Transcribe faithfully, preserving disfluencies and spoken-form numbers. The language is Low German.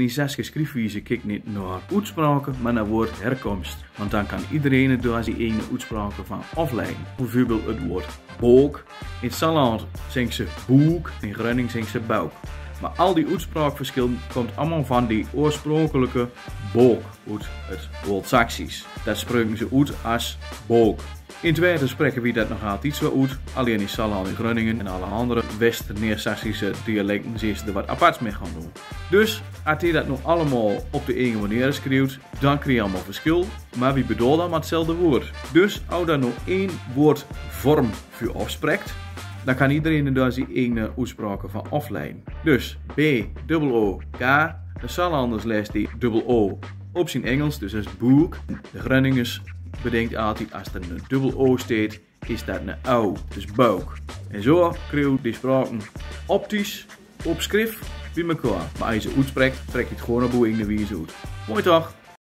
In Saksisch schriefwize kiekt neet na oetspraken, mar na woordherkomst. Want dan kan iedereen dor zien egne oetspraken van afleiden. Bievuurbeeld 't woord book. In 't Saarland zingk ze boek, in Grunningen zingk ze bouk. Mar al die oetspraakverschillen koomt allemaal van die oorspronkelijke book oet 't Ooltsaksisch. Dat spreken ze oet as book. In 't Westen spreken wi dat nog altied zo oet, alleen in Saarland, in Grunningen en alle andere West-Neersaksische dialekten zien ze d'r wat aparts mee gaan doen. Dus, as ge dat no allemaal op de enge manier schrieft, dan kriegt ge allemaal verschil, mar wi bedoelen dan mar 'tzelfde woord. Dus, as ge dan no een woordvorm vuur afsprekt, dan kan iedereen dor zien egne oetspraken van afleiden. Dus, B, dubbel O, K, de Saarlanders lest die dubbel O op zien Engels, dus as book. De Grunningers bedenkt altied, as d'r 'n dubbel O steet, is dat 'n O, dus bouk. En zo kriegt ge die spraken optisch op schrif bie mekaar. Mar as ge ze oetsprekt, sprekt ge 't gewoon op uw egne wies oet. Mooi toch?